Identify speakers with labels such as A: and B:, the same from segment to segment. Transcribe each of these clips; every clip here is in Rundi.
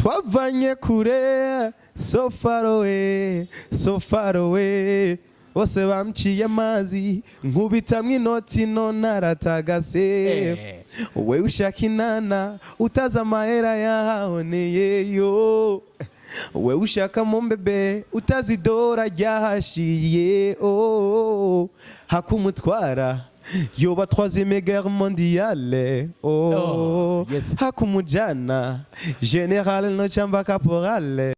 A: Twavanye kure, so far away, so far away. Bose bamciye amazi, nkubitamwo inoti none aratagase. We ushaka inana utazi amahera yahaboneyeyo, we ushaka mu mbebe utazi idora ryahashiye, oh, hakumutwara yoba troisième guerre mondiale, oh,
B: Oh, yes.
A: hakumujana général no chamba caporal.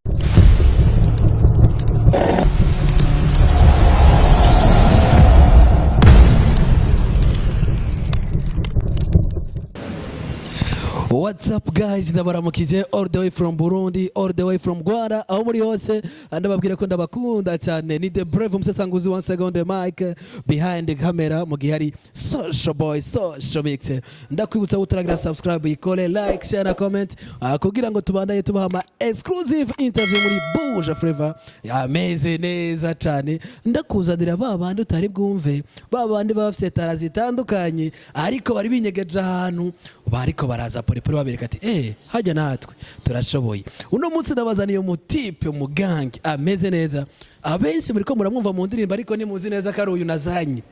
B: What's up guys, ndabaramukije all the way from Burundi, all the way from Rwanda, aho muri hose ndababwira ko ndabakunda cyane. Ni The Brave Umusesanguzi, one second, the mic behind the camera mu gihe hari Social Boy Social Mix. Ndakwibutsa gutaragira subscribe, ikore like, share na comment, kugira ngo tubandanye tubaha ama exclusive interview muri Buja Flavor ameze neza cyane. Ndakuzanira ba bandi utari bwumve, ba bandi baba bafite talent zitandukanye ariko bari binyegeje ahantu, bariko baraza porepore babereka ati hajya natwe turashoboye. Uno munsi ndabazaniye umutipe, umugangi ameze neza. Abenshi muriko muramwumva mu ndirimbo ariko ntimuzi neza ko ari uyu nazanye.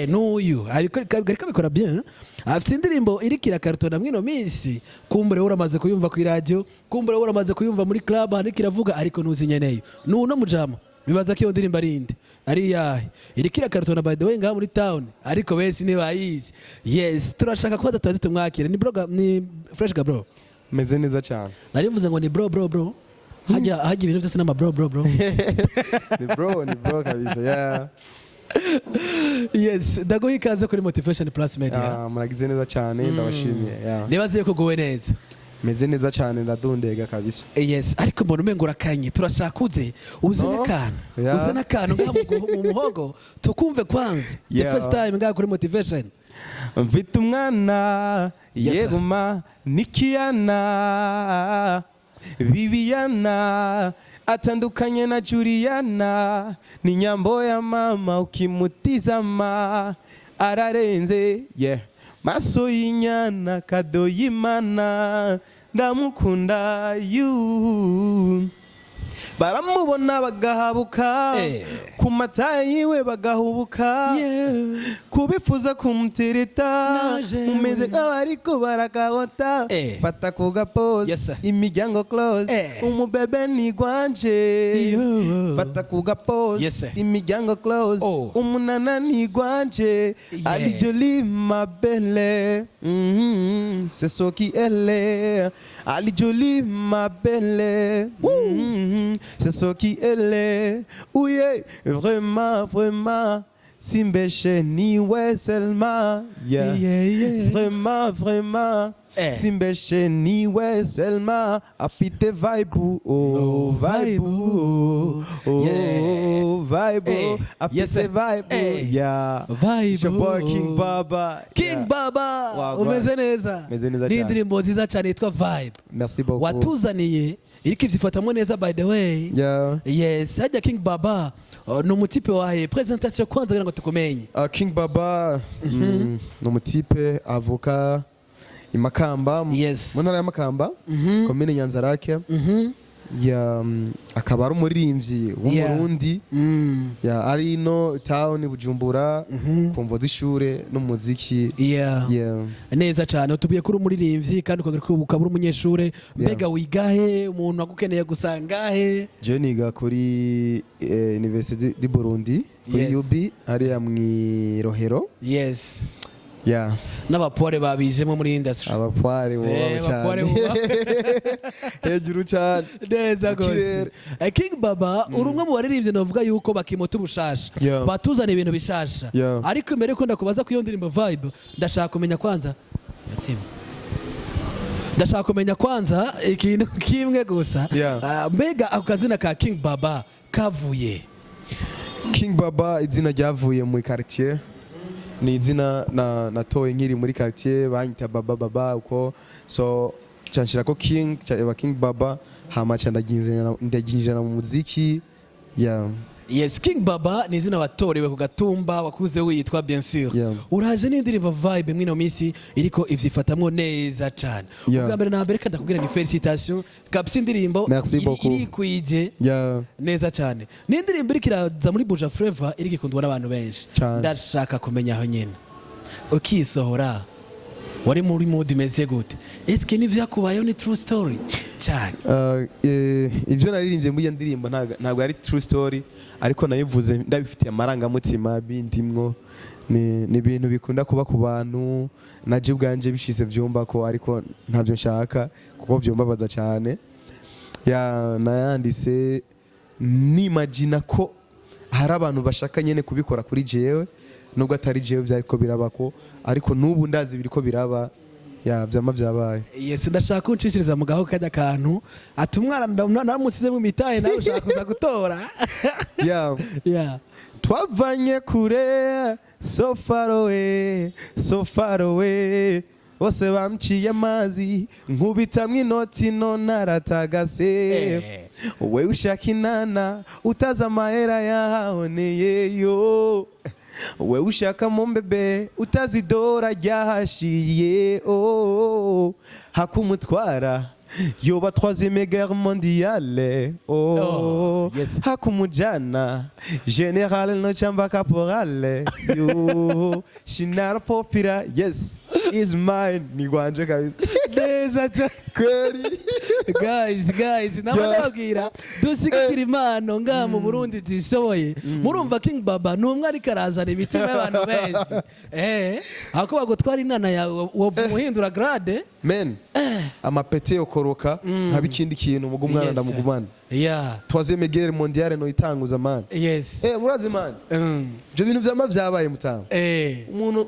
B: N'uyu ariko abikora bien, afite indirimbo iriko irakartona mwino minsi. Kumbure uramaze kuyumva ku radio, kumbure uramaze kuyumva muri club ahantu iriko iravuga, ariko ntuzi nyeneyo. Nuno mujama bibaza ko iyo ndirimbo ari inde, ari iyahe iriko irakartona, by the way, ngaha muri town, ariko benshi ntibayizi. Yes, turashaka kuba tubaze tumwakire. Ni bro, ni fresh ga bro?
A: Meze neza cyane.
B: Nari mvuze ngo ni bro bro bro, hajya hajya ibintu byose n'ama bro bro bro.
A: Ni bro, ni bro kabisa, yeah.
B: Yes, ndaguha ikaze kuri Motivation Plus Media.
A: Ah, muragize neza cyane, ndabashimiye, yeah.
B: Nibaze yuko uguwe neza.
A: Meze neza cyane, ndadundega kabisa.
B: Yes, ariko mbona umengo urakanye. Turashaka uze
A: No.
B: n'akantu, uze n'akantu ngaha mu muhogo tukumve kwanza the first time ngaha kuri Motivation.
A: Mfite umwana.
B: Yes, sir.
A: Yeguma nikiyana Bibiyana atandukanye na Juliana, ni nyambo ya mama, ukimutizama ararenze, yeah. Maso y'inyana, kado y'Imana, ndamukunda you. Baramubona bagahabuka, ku mata yiwe bagahubuka, kubifuza kumutereta,
B: Naje
A: mumeze nk'abariko barakahota. Fata ku gapose,
B: Yes, sir.
A: imiryango close, umubebe ni gwanje.
B: Yo.
A: Fata ku gapose,
B: Yes, sir.
A: imiryango close,
B: Oh.
A: umunana ni gwanje. Ali jolie ma belle, c'est ce qui elle est. Ali jolie ma belle, c'est ce qui elle est. Oui, vraiment vraiment simbeshe niwe Selma, yeah. Vraiment vraiment, simbeshe niwe Selma, afite vibe, oh,
B: Oh,
A: vibe, oh, oh, vibe, afite
B: Yes, sir.
A: vibe, yeah.
B: Vibe.
A: It's your boy King Baba.
B: King Baba.
A: Wow,
B: umeze neza.
A: Meze neza
B: Ni
A: cyane.
B: indirimbo nziza cyane yitwa Vibe
A: Merci beaucoup.
B: watuzaniye, iriko ivyifatamwo neza by the way. Yes, hajya King Baba, ni umutipe wahe? Presentation kwanza kugira ngo tukumenye.
A: King Baba, ni umutipe avuka i Makamba, mu ntara ya Makamba, komine Nyanzarake, ya, akaba ari umuririmbyi w'Umurundi, ya, ari ino town Bujumbura ku mvo z'ishure n'umuziki. Yeah.
B: Neza cyane. Utubwiye ko uri umuririmbyi kandi ukongera ukaba uri umunyeshure. Mbega wigahe? Umuntu agukeneye gusangahe?
A: Je niga kuri Université du Burundi, kuri UB hariya mw'i Rohero. Yeah.
B: N'abapore babijemo muri industry.
A: Abapware bubaho
B: Abapware
A: cyane.
B: bubaho.
A: Hejuru cyane.
B: Neza
A: Mu
B: gose.
A: kirere.
B: King Baba, uri umwe mu baririmbyi navuga yuko bakimota ubushasha, batuzana ibintu bishasha. Ariko imbere yuko ndakubaza ku iyo ndirimbo Vibe, ndashaka kumenya kwanza Yatsinda. Ndashaka kumenya kwanza ikintu kimwe gusa. Ah, mbega ako kazina ka King Baba kavuye?
A: King Baba, izina ryavuye muri quartier, ni izina na natoye nkiri muri quartier, banyita Baba Baba uko, so canshira ko King, ca King Baba, hama ca ndaginjira mu muziki, yeah.
B: Yes, King Baba ni izina watorewe ku gatumba, wakuze witwa, bien sûr. Uraje n'indirimbo Vibe, mwino minsi iriko ivyifatamwo neza cane. Ubwa mbere na mbere kandi ndakubwira ni félicitations kabisa, indirimbo
A: Merci beaucoup.
B: irikwije neza cyane. Ni indirimbo iriko iraza muri Buja Flavor, iriko ikundwa n'abantu benshi.
A: Cane.
B: Ndashaka kumenya, aho nyene ukisohora wari muri mood imeze gute? Eske n'ivyakubayeho ni true story cyane?
A: Ibyo naririmbye muri iyo ndirimbo ntabwo ari true story, ariko nabivuze ndabifitiye amarangamutima bindimwo. Ni ibintu bikunda kuba ku bantu, naje ubwanje bishize byumba ko, ariko ntabyo nshaka kuko byumbabaza cyane. Ya, nayanditse nimagina ko hari abantu bashaka nyene kubikora kuri jewe, nubwo atari jewe byariko biraba ko, ariko n'ubu ndazi biriko biraba, ya, vyama vyabaye.
B: Yes, ndashaka kunshishiriza mu gaho kajya kantu ati umwana namusize mu mitahe, nawe ushaka kuza gutora.
A: Yeah. Twavanye kure, so far away, so far away. Bose bamciye amazi, nkubitamwo inoti none aratagase. We ushaka inana utazi amahera yahaboneyeyo, we ushaka mombebe utazi idora ryahashiye, oh, hakumutwara yoba troisième guerre mondiale, oh,
B: Oh, yes.
A: hakumujana général no chamba caporal, yo shinara popira, yes, is mine, ni gwanje kabisa.
B: Neza cyane.
A: Kweli.
B: Guys, guys, nabo ndababwira dushyigikira impano ngaha mu Burundi zishoboye. Murumva King Baba ni umwe, ariko arazana imitima y'abantu benshi. Ako bagutwara inana yawe wova umuhindura grade.
A: Men, amapete yokoroka nkaba ikindi kintu, muga umwana ndamugumana. Troisième guerre mondiale no itanguza, man. Murazi, man, ibyo bintu vyama vyabaye mutanga. Umuntu,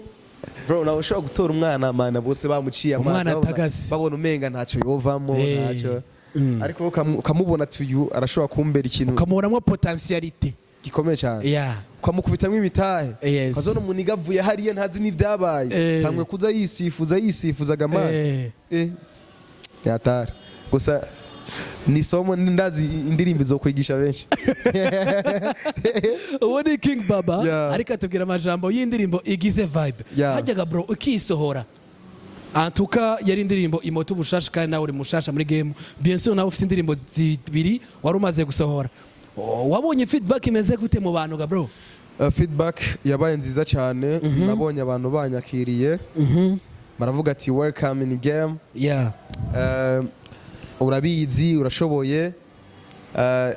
A: bro, nawe ushobora gutora umwana, mana, bose bamuciye amazi,
B: Umwana atagase.
A: babona umenga ntacyo yovamo, ntacyo, ariko ukamubona ati uyu arashobora kumbera ikintu
B: ukamubonamo potentialité
A: gikomeye cyane, ukamukubitamwo imitahe, ukazona umuntu avuye hariya ntazi n'ibyabaye, tamwe kuza yisifuza, yisifuzaga, man. Yatari gusa ni somo, ndazi indirimbo zo kwigisha benshi.
B: Ubu ni King Baba, ariko atubwira amajambo y'indirimbo igize Vibe. Hajyaga, bro, ukisohora antuka yari indirimbo imota ubushasha, kandi nawe uri mushasha muri game, bien sûr, nawe ufite indirimbo zibiri wari umaze gusohora. Oh, wabonye feedback imeze gute mu bantu ga, bro?
A: Feedback yabaye nziza cyane. Nabonye abantu banyakiriye, baravuga ati "Welcome in game." Urabizi, urashoboye.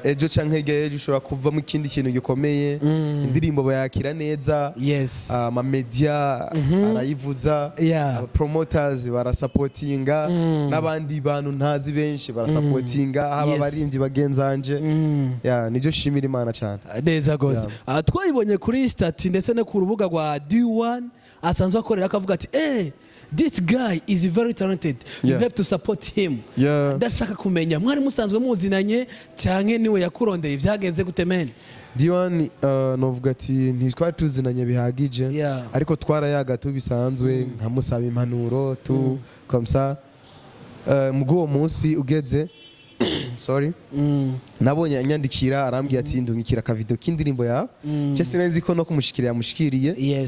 A: Ejo canke hirya y'ejo ushobora kuvamo ikindi kintu gikomeye. Indirimbo bayakira neza. Amamedia arayivuza, promoters barasapotinga, n'abandi bantu ntazi benshi barasapotinga, haba abaririmbyi bagenzanje. Yeah, nibyo shimira Imana cyane.
B: Neza gose. Twayibonye kuri status ndetse no ku rubuga rwa D1 asanzwe akorera, akavuga ati "This guy is very talented, you have to support him." Ndashaka kumenya, mwari musanzwe muzinanye cyane, niwe yakurondeye, byagenze gute, men?
A: D1, novuga ati ntitwari tuzinanye bihagije, ariko twarayaga tu bisanzwe, nkamusaba impanuro tu comme ça. Mu uwo munsi ugeze, sorry, nabonye anyandikira, arambwira ati "Ndungikira akavideo k'indirimbo yawe." Je sinzi ko no kumushikira yamushikiriye.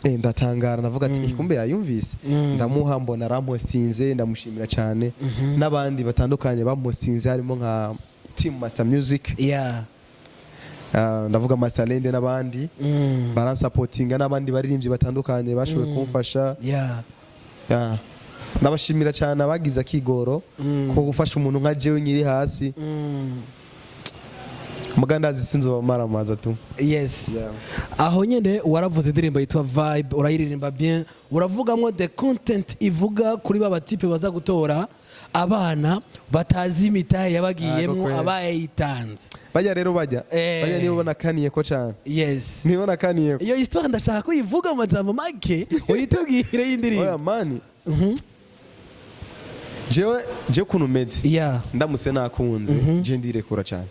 A: Ndatangara, navuga ati "Kumbe yayumvise." Ndamuha, mbona arampostinze, ndamushimira cyane, n'abandi batandukanye bamupostinze, harimo nka Team Master Music. Ndavuga Master Lende n'abandi baransapotinga, n'abandi baririmbyi batandukanye bashoboye kumfasha. Yeah. Ndabashimira cyane abagize akigoro ko gufasha umuntu nka jewe nkiri hasi. Muga ndazi sinzobamaramaza tu.
B: Aho nyene waravuze indirimbo yitwa Vibe, urayiririmba bien, uravugamo the content ivuga kuri ba batipe baza gutora abana batazi imitahe yabagiyemwo,
A: Ah, koko,
B: abayitanze.
A: Bajya rero bajya bajya nibo nakaniye ko cyane. Nibo nakaniye ko.
B: Iyo histoire ndashaka ko uyivuga mu majambo make, uyitubwire y'indirimbo.
A: Oya man, jewe ukuntu meze, ndamutse nakunze, je ndirekura cyane.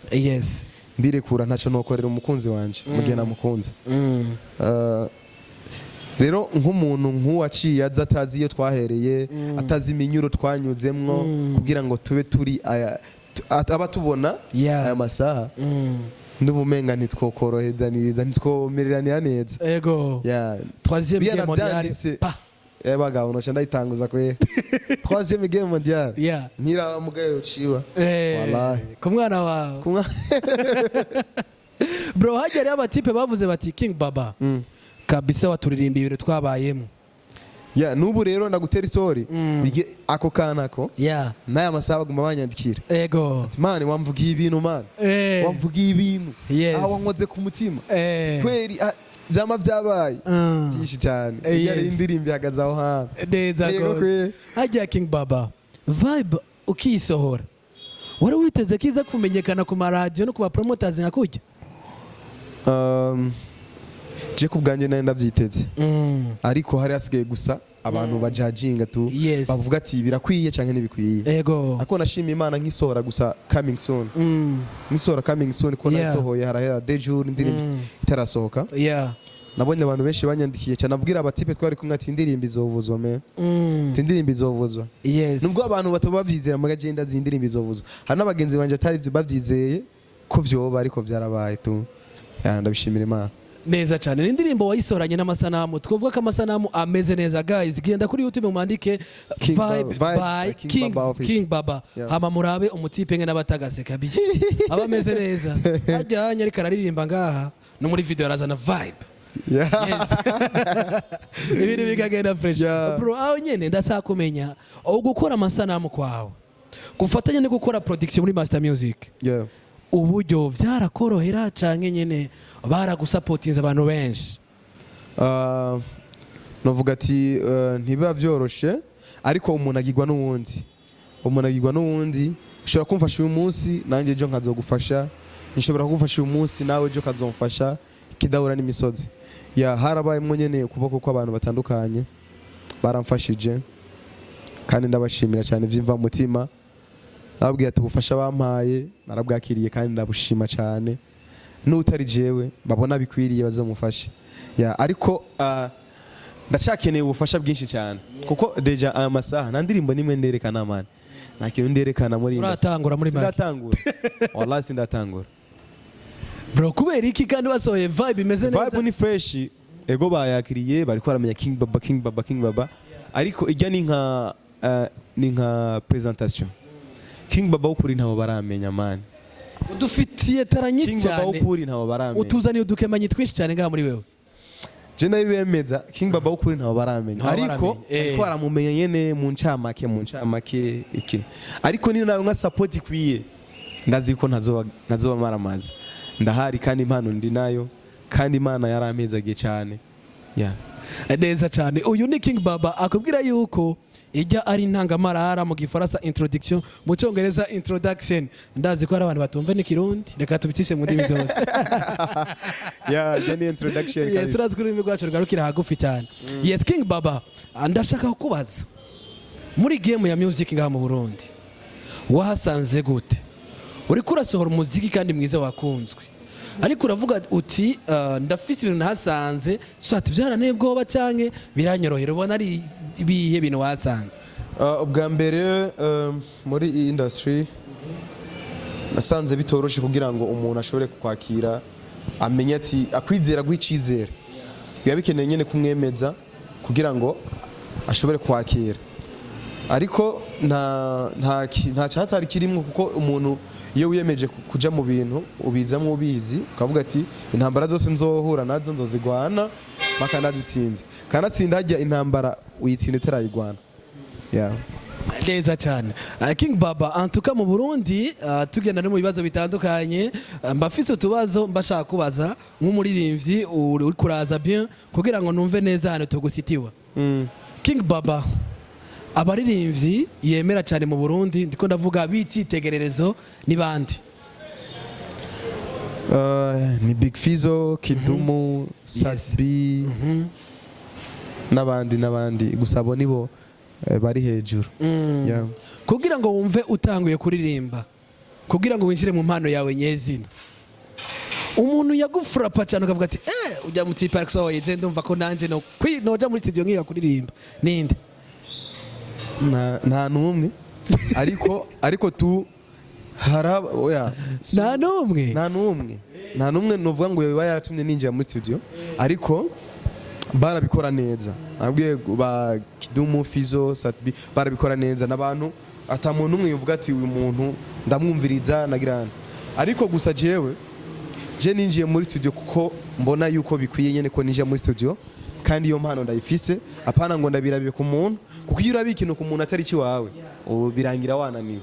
A: Ndirekura, ntacyo nokorera umukunzi wanje mu gihe namukunze. Rero nk'umuntu nk'uwaciye aza atazi iyo twahereye, atazi iminyuro twanyuzemwo kugira ngo tube turi aya aba tubona aya masaha. Ndumva ntitwokoroheraniriza, ntitwomereranira neza. Yeah.
B: Troisième
A: Biya
B: guerre mondiale.
A: navyanditse.
B: Pa.
A: Bagabo, noca ndayitanguza kwe troisième guerre mondiale. Nkira mugayo ciba. Wallahi.
B: Ku mwana wawe.
A: Kumwa.
B: Bro, hajya hariho abatipe bavuze bati: "King Baba, kabisa waturirimba ibintu twabayemo."
A: Yeah, n'ubu rero ndagutera story. Ako kanako n'aya masaha baguma banyandikira. Ati: "Man, wamvugiye ibintu, man. Wamvugiye ibintu. Aho wankoze ku mutima." Kweri, vyama vyabaye. Byinshi cyane. Iyo ari indirimbo ihagaze aho hantu.
B: Neza
A: Yego
B: gose.
A: kwe.
B: Hajya King Baba, Vibe ukiyisohora, wari witeze ko iza kumenyekana ku maradiyo no ku ba promoters nka kurya?
A: Je ku bwanjye nari ndabyiteze. Ariko hari hasigaye gusa abantu bajajinga tu. Bavuga ati birakwiye cyangwa ntibikwiye. Ariko nashima Imana nkisohora gusa coming soon. Nkisohora coming soon ko nasohoye harahera deux jours indirimbo itarasohoka. Nabonye abantu benshi banyandikiye cyane, abwira abatipe twari kumwe ati: "Indirimbo izovuzwa, man." Ati: "Indirimbo izovuzwa." Nubwo abantu bataba bavyizera, muga je ndazi indirimbo izovuzwa. Hari n'abagenzi banje atari bavyizeye ko vyoba, ariko vyarabaye tu. Yeah, ndabishimira Imana.
B: Neza cyane. Ni indirimbo wayisoranye n'amasanamu, twavuga ko amasanamu ameze neza. Guys, genda kuri YouTube mwandike
A: King
B: Vibe
A: Baba,
B: by
A: Vibe by King
B: King,
A: Baba Official.
B: King Baba. Hama murabe umutipe nge n'abatagase kabisa aba ameze neza, hajya hanya ariko araririmba ngaha no muri video arazana vibe. Yes. Ibintu bikagenda fresh. Bro, aho nyene ndashaka kumenya gukora amasanamu kwawe gufatanya no gukora production muri Master Music, uburyo vyarakorohera canke nyene baragusapotinze abantu benshi?
A: Novuga ati ntibiba byoroshe, ariko umuntu agirwa n'uwundi, umuntu agirwa n'uwundi. Ushobora kumfasha uyu munsi, nanjye ejo nkazogufasha. Nshobora kugufasha uyu munsi, nawe ejo ukazomfasha. Kidahura n'imisozi ya harabayemo nyene ukuboko kw'abantu batandukanye baramfashije, kandi ndabashimira cyane byimva mu mutima. Nababwira ati ubufasha bampaye narabwakiriye kandi ndabushima cyane. N'utari jewe babona bikwiriye bazomufashe. Yeah, ariko ndacyakeneye ubufasha bwinshi cyane, kuko déjà aya masaha nta ndirimbo nimwe nderekana, man, nta kintu nderekana muri iyi industry.
B: Uratangura muri make.
A: Sindatangura, wallahi sindatangura.
B: Bro, kubera iki kandi wasohoye Vibe imeze neza?
A: Vibe ni fresh, ego, bayakiriye, bariko baramenya King Baba, King Baba, King Baba, ariko ijya ni nka presentation. King Baba w'ukuri ntabo baramenya, man.
B: Udufitiye tara nyinshi
A: King Baba
B: cyane.
A: w'ukuri ntabo baramenya.
B: Utuzaniye udukemanyi twinshi cyane ngaha muri wewe.
A: Je nabibemeza, King Baba w'ukuri ntabo baramenya.
B: Ntabo
A: Ariko
B: baramenya,
A: ariko baramumenya nyene mu ncamake iki, ariko ni nawe nka support ikwiye, ndazi ko ntazoba maramaza. Ndahari kandi impano ndi nayo, kandi Imana yarampezagiye cyane, yeah.
B: Neza cyane. Uyu ni King Baba akubwira yuko ijya ari intangamarara, mu Gifaransa introduction, mu Cyongereza introduction. Ndazi ko hari abantu batumva n'ikirundi, reka tubicishe mu ndimi zose.
A: Yeah, je ni introduction
B: Yes.
A: kabisa.
B: Urazi ko ururimi rwacu rugarukira hagufi cyane. Yes, King Baba, ndashaka kukubaza: muri game ya music ngaha mu Burundi wahasanze gute? Uriko urasohora umuziki kandi mwiza wakunzwe, ariko uravuga uti ndafise ibintu nahasanze, so ati byaraneye ubwoba canke biranyorohera? Ubona ari ibihe bintu wahasanze?
A: Ubwa mbere, muri iyi industry nasanze bitoroshe kugira ngo umuntu ashobore kukwakira, amenye ati akwizera, guha icyizere, biba bikeneye nyine kumwemeza kugira ngo ashobore kwakira. Ariko nta cyatari kirimo, kuko umuntu iyo wiyemeje kuja mu bintu ubizamo ubizi, ukavuga ati intambara zose nzohura nazo nzozigwana mpaka ndazitsinze. Kanatsinda hajya intambara uyitsinda utarayigwana, yeah.
B: Neza cyane. King Baba, antuka mu Burundi, tugenda no mu bibazo bitandukanye, mbafise utubazo mbashaka kubaza nk'umuririmbyi uri kuraza bien, kugira ngo numve neza hano tugusitiwa. King Baba, abaririmbyi yemera cyane mu Burundi, ndiko ndavuga b'icyitegererezo, ni bande?
A: Ni Big Fizzo, Kidumu, Sat-B n'abandi n'abandi, gusa abo nibo bari hejuru. Yeah.
B: Kugira ngo wumve utanguye kuririmba, kugira ngo winjire mu mpano yawe nyezina, umuntu yagufurapa cyane ukavuga ati ujya mu tipe arasohoye, je ndumva ko nanje no noja muri studio nkiga kuririmba, ninde?
A: Nta n'umwe, ariko tu Haraba, oya.
B: Nta n'umwe?
A: Nta n'umwe, nta n'umwe nuvuga ngo yoba yaratumye ninjira muri studio, ariko barabikora neza. Nabwiye ba Kidumu, Fizo, Sat-B, barabikora neza n'abantu ata muntu umwe yuvuga ati uyu muntu ndamwumviriza nagira nte. Ariko gusa jewe je ninjiye muri studio kuko mbona yuko bikwiye nyene ko ninjira muri studio, kandi iyo mpano ndayifise, apana ngo ndabirabiye ku muntu, kuko iyo urabiye ikintu ku muntu atari ikiwawe, ubu birangira wananiwe.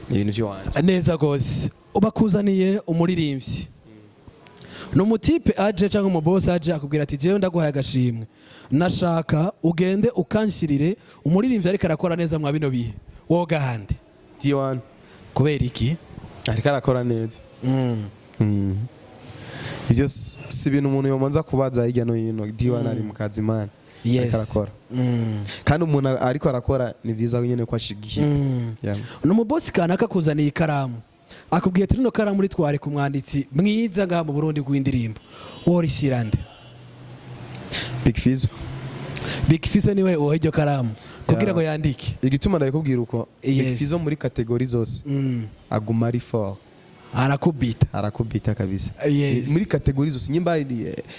A: Ni ibintu by'iwanje.
B: Neza gose. Bakuzaniye umuririmbyi, ni umutipe aje cyangwa umubosi aje akubwira ati jewe ndaguhaye agashimwe, nashaka ugende ukanshyirire umuririmbyi ariko arakora neza mwa bino bihe, wogahande?
A: D1.
B: Kubera iki?
A: Ariko arakora neza. Ibyo si ibintu umuntu yomanza kubaza hirya no hino. D1 ari mu kazi, man. Ariko arakora. Kandi umuntu ariko arakora, ni byiza nyine ko ashigikira. Yeah.
B: Ni umubosi kanaka akuzaniye ikaramu, akubwiye ati rino karamu ritware ku mwanditsi mwiza ngaha mu Burundi rw'indirimbo, worishyira nde?
A: Big Fizzo.
B: Big Fizzo niwe uha iryo karamu kugira ngo yandike?
A: Igituma ndabikubwira uko, Big Fizzo muri catégorie zose aguma ari fort.
B: Arakubita.
A: Arakubita kabisa. Muri catégorie zose, nyimba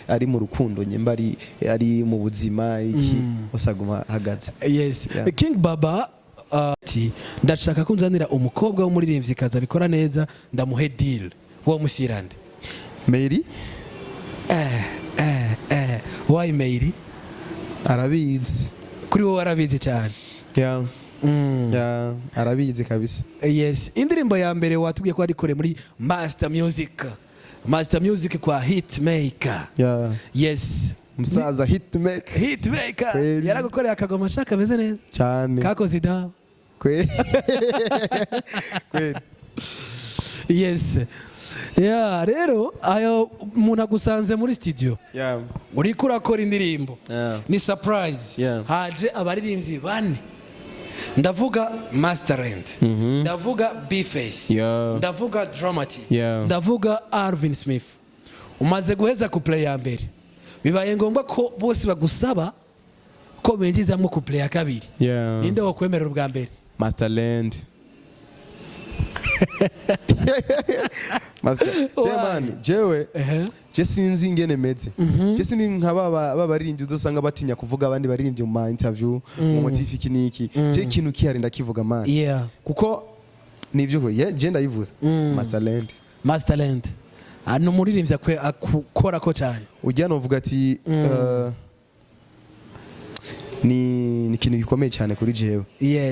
A: ari mu rukundo, nyimba ari mu buzima, iki, hose aguma ahagaze. Yeah.
B: King Baba ati ndashaka ko nzanira umukobwa w'umuririmvyikazi abikora neza, ndamuhe deal, wo mushyira nde?
A: Mary.
B: Why Mary?
A: Arabizi.
B: Kuri wowe arabizi cyane?
A: Yeah. Yeah, arabizi kabisa.
B: Yes, indirimbo ya mbere watubwiye ko ari kure muri Master Music, Master Music kwa Hitmaker.
A: Yeah. Musaza Hitmaker.
B: Hitmaker.
A: Kweli.
B: Yaragukoreye akagoma ashaka kameze neza.
A: Cyane.
B: Kakoze idawa.
A: Kweli kweli.
B: Yes, yeah, rero ayo umuntu agusanze muri studio, uriko urakora indirimbo, ni surprise. Haje abaririmbyi bane, ndavuga Masterland, ndavuga Bface, ndavuga Dramati, ndavuga Alvin Smith. Umaze guheza couplet ya mbere, bibaye ngombwa ko bose bagusaba ko binjizamo couplet ya kabiri. Ninde wakwemerera ubwa mbere?
A: Masterland. Master.
B: Why?
A: Je man, jewe je sinzi ingene meze. Je sindi nka baba babaririmbyi udusanga batinya kuvuga abandi baririmbyi mu ma interview, mu motif, iki niki. Je ikintu kihari ndakivuga, man. Kuko nivyo ye je ndayivuza. Masterland.
B: Masterland. Ah, ni umuririmbyi akukora ko cyane.
A: Ujya novuga ati ni ikintu gikomeye cyane kuri jewe.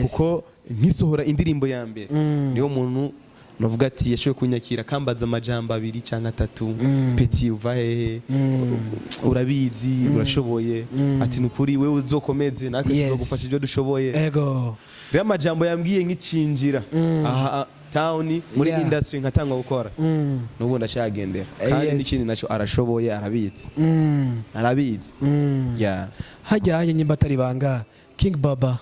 A: Kuko nkisohora indirimbo ya mbere, niyo muntu navuga ati yashoboye kunyakira, akambaza amajambo abiri cyangwa atatu: "Petit, uva hehe? Urabizi, urashoboye." Ati ni ukuri wewe uzokomeze, natwe tuzogufasha ibyo dushoboye. Rero amajambo yambwiye nkicinjira aha town muri industry, nkatangwa gukora, n'ubu ndacyagendera. Kandi n'ikindi nacyo, arashoboye, arabizi. Arabizi. Yeah.
B: Hajya hajya nyimba atari banga, King Baba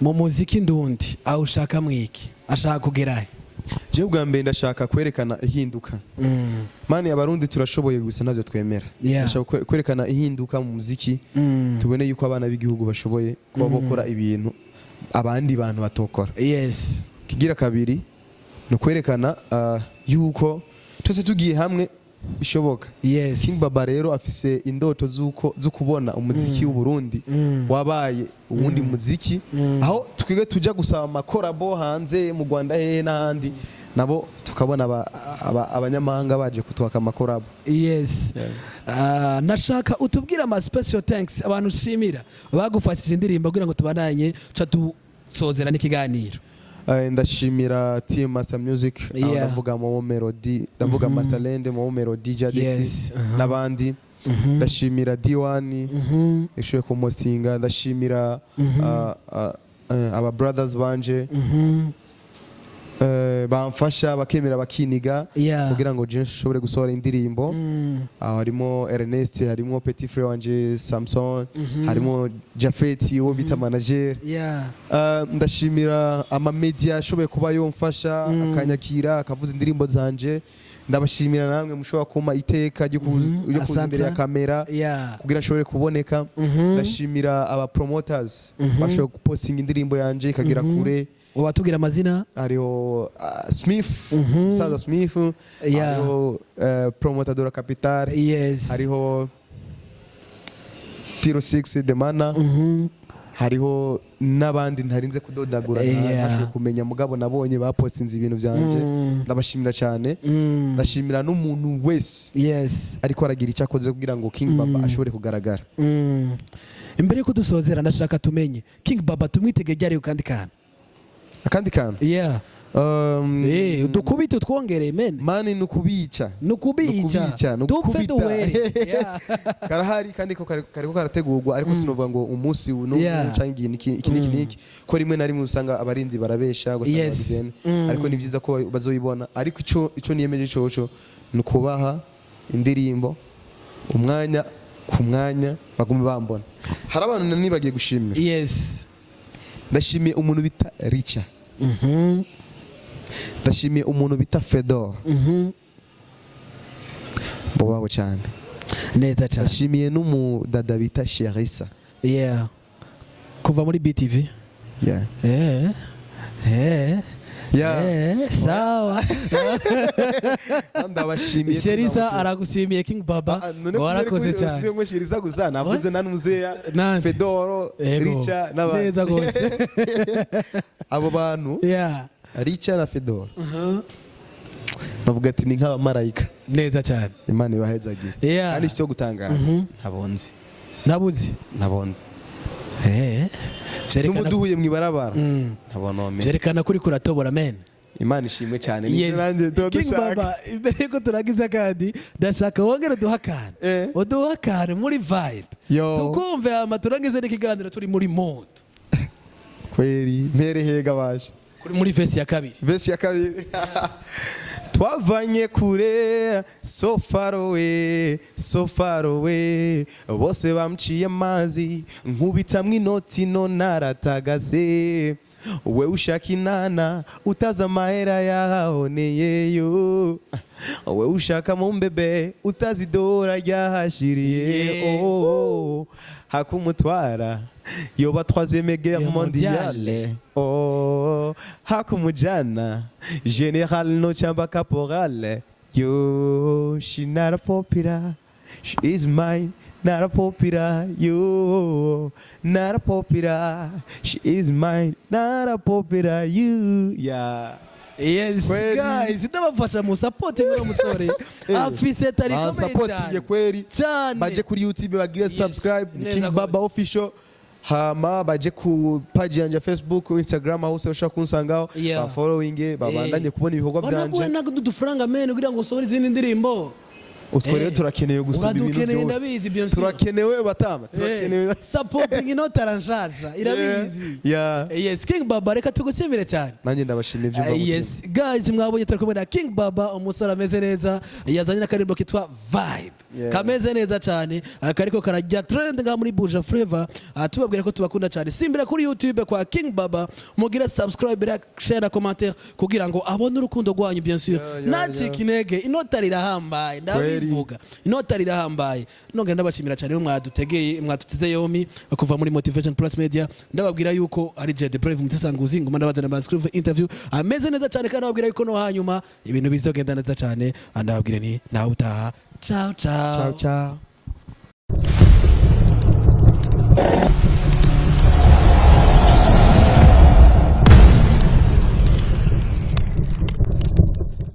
B: mu muziki ndundi awushaka mwiki, ashaka kugerahe?
A: Jewe bwa mbere ndashaka kwerekana ihinduka. Man, Abarundi turashoboye, gusa ntabyo twemera. Ndashaka kwerekana ihinduka mu muziki, tubone yuko abana b'igihugu bashoboye kuba bakora ibintu abandi bantu batokora. Kigira kabiri ni ukwerekana yuko twese tugiye hamwe bishoboka. King Baba rero afise indoto z'uko zo kubona umuziki w'u Burundi wabaye uwundi muziki, aho twige tujya gusaba ama collabo hanze, mu Rwanda, hehe n'ahandi, nabo tukabona abanyamahanga baje kutwaka ama collabo.
B: Yes. Ah, nashaka utubwire ama special thanks, abantu ushimira bagufashije indirimbo, kugira ngo tubandanye tuca dusozera n'ikiganiro.
A: Ndashimira team Master Music aho ndavuga Momo Melody, ndavuga Masterland, Momo Melody, Jadix n'abandi. Ndashimira D1 yashoboye kumusinga. Ndashimira aba brothers banje bamfasha, bakemera, bakiniga kugira ngo je nshobore gusohora indirimbo. Aho harimo Ernest, harimo petit frère wanje Samson, harimo Jafet uwo bita manager. Ndashimira ama media ashoboye kuba yomfasha, akanyakira, akavuza indirimbo zanje. Ndabashimira namwe mushobora kumpa iteka ryo kuza
B: Asante.
A: imbere ya kamera kugira nshobore kuboneka. Ndashimira aba promoters bashoboye gupostinga indirimbo yanje ikagera kure.
B: Watubwira amazina?
A: Hariho Smith, musaza Smith. Hariho Promoter de la Capital. Hariho Tiro 6 Demana. Hariho n'abandi ntarinze kudodagura, ntashoboye kumenya, mugabo nabonye bapostinze ibintu byanje. Ndabashimira cyane. Ndashimira n'umuntu wese ariko aragira icyo akoze kugira ngo King Baba ashobore kugaragara.
B: Imbere yuko dusozera, ndashaka tumenye, King Baba tumwitege ryari ku kandi kantu?
A: Akandi kantu?
B: Yeah. Dukubite utwongereye, men.
A: Man, ni ukubica.
B: Nukubica.
A: Nukubica,
B: dupfe.
A: Nukubita.
B: Duwere. Yeah.
A: Karahari kandi ko kariko karategurwa, ariko sinovuga ngo umunsi uyu canke igihe niki, iki niki niki, ko rimwe na rimwe usanga abarinzi barabesha, ugasanga bagize. Ariko ni byiza ko bazoyibona. Ariko ico niyemeje coco ni ukubaha indirimbo umwanya ku mwanya, bagume bambona. Hari abantu nibagiye gushimira. Ndashimiye umuntu bita Richa. Ndashimiye umuntu bita Fedor. Bubaho cyane.
B: Neza cyane.
A: Ndashimiye n'umudada bita Sherisa.
B: Yeah, kuva muri BTV.
A: Yeah. Yeah.
B: Sawa.
A: Ndabashimiye.
B: Sherisa aragushimiye, King Baba.
A: Ah, none
B: ngo warakoze
A: kubera ko
B: cyane.
A: usubiye ngo Sherisa gusa, navuze na Nuzeya,
B: Nande?
A: Fedoro,
B: Yego.
A: Richa n'abandi.
B: Neza gose.
A: Abo bantu, Richa na Fedoro, bavuga ati ni nk'abamarayika.
B: Neza cyane.
A: Imana ibahezagire. Kandi icyo gutangaza, ntabonzi.
B: Nabuzi.
A: Ntabonzi.
B: Vyerekana
A: N'umuduhuye mu ibarabara, ntabonome.
B: Vyerekana kuri kuratobora, men.
A: Imana ishimwe cyane. Nibyo
B: Yes.
A: nanjye tuba
B: King
A: dushaka.
B: Baba, imbere yuko turangiza, kandi ndashaka wongere uduhe akantu. Uduhe akantu muri vibe.
A: Yo.
B: Tukumve, hama turangize n'ikiganiro turi muri mood.
A: Kweri mpere hega baje?
B: Kuri muri verse ya kabiri.
A: Verse ya kabiri. Twavanye kure, so far away, so far away. Bose bamuciye amazi, nkubitamwo inoti no naratagase. We ushaka inana utaza amahera yahahoneyeyo, we ushaka mu mbebe utazi idora ryahashiriye. Oh, hakumutwara yoba troisième guerre
B: mondiale.
A: Mondiale. Oh, hakumujana général no cyangwa caporal. Yo, she not a popular, she is mine. Not a popular, yo, not a popular, she is mine. Not a popular, you, yeah.
B: Yes.
A: Kweli.
B: Guys, ndabafasha mu support uno musore, afise tari ikomeye
A: Bansupportinge
B: cyane.
A: Kweri.
B: Cyane.
A: Baje kuri YouTube bagire subscribe, ni
B: Neza
A: King
B: gose.
A: Baba Official. Hama baje ku page yanje ya Facebook, Instagram, aho hose ushobora kunsangaho. Ba following, babandanye kubona ibikorwa
B: banaguhe
A: byanje.
B: n'udufaranga, men, kugira ngo usohore izindi ndirimbo.
A: Utwo rero turakeneye gusumba ibintu
B: Uradukeneye,
A: byose.
B: ndabizi, bien sûr.
A: Turakenewe batama, turakenewe.
B: Supporting inotara nshasha irabizi. Yes, King Baba, reka tugushimire cyane.
A: Nanjye ndabashimiye byumva mutima.
B: Yes guys, mwabonye turi kumwe na King Baba, umusore ameze neza, yazanye n'akaririmbo kitwa Vibe. Kameze neza cyane, kariko karajya trend nga muri Buja Flavor. Tubabwira ko tubakunda cyane. Simbira kuri YouTube kwa King Baba, mugire subscribe, like, share na commentaire kugira ngo abone urukundo rwanyu, bien sûr. Nacika intege, inota rirahambaye, ndabivuga, inota rirahambaye. Nongera ndabashimira cyane mwadutegeye, mwaduteze yomi kuva muri Motivation Plus Media. Ndababwira yuko ari Jed Brave Mutisanguzi, nguma ndabazana ama exclusive interview ameze neza cyane, kandi ndababwira yuko no hanyuma ibintu bizogenda neza cyane. Ndababwira ni nawe utaha. Ciao ciao.
A: Ciao ciao.